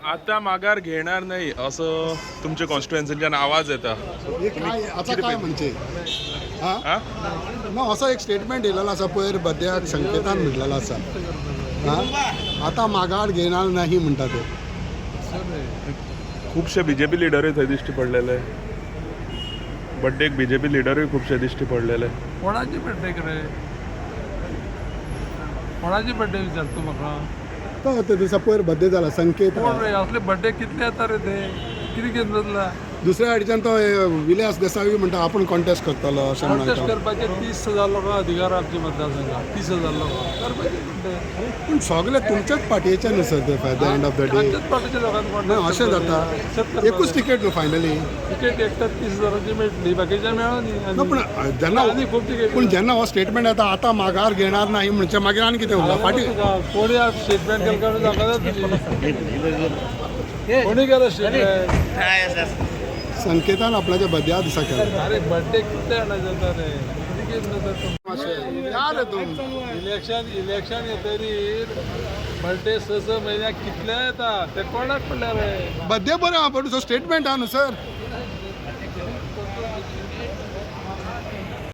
आता माघार घेणार नाही असं तुमच्या कॉन्स्टिट्युएन्सीच्यान आवाज येता. हे काय आता काय म्हणजे हा? हा. ना, असो एक स्टेटमेंट दिलेलो आसा पयर बड्ड्याक संकेतान म्हटलेलो आसा, हा, आतां माघार घेणार नाही म्हणटा ते. खुबशे बीजेपी लिडरूय थंय दिश्टी पडलेले. बड्डेक बीजेपी लिडरूय खुबशे दिश्टी पडलेले. कोणाची बड्डे रे? कोणाची बड्डे विचारतो म्हाका? तो ते दिसा पयर बड्डे जाला संकेत. कोण रे? असले बड्डे कितले येता रे ते? कितें कितें बदला? दुसऱ्या सायडीच्यान तो विलास देसाई म्हणटा आपूण कॉन्टेस्ट करतलो अशें कॉन्टेस्ट म्हणटा. करपाचे 30,000 लोकांक अधिकार आमच्या मतदारसंघात. 30,000 लोकांक करपाचे बड्डे. पूण सगळे तुमच्याच पार्टीचे न्हू सर ते, at the end of the day. आमच्याच पार्टीच्या लोकांक ना, अशें जाता, एकूच तिकेट न्हू फायनली. तिकेट एकटा 30,000ची मेळटली, बाकीच्या मेळना. ना, पूण जेन्ना आनी खूब तिकेट. पूण जेन्ना हो स्टेटमेंट येता, आतां माघार घेणार नाही म्हणजे मागीर आनी कितें उरला फाटीं? कोणी स्टेटमेंट केलं काडून सांगता तुजी? कोणी केलं स्टेटमेंट? संकेतान आपल्याच्या बड्ड्या दिसा केला. अरे, बड्डे कितले जाणां जाता रे? कितें कितें जाता? या रे तूं. इलेक्शन इलेक्शन येतरीर बड्डे स स म्हयन्याक कितले येता ते कोणाक पडल्या रे? बड्डे बरें आहा, पण स्टेटमेंट आहा न्हू सर.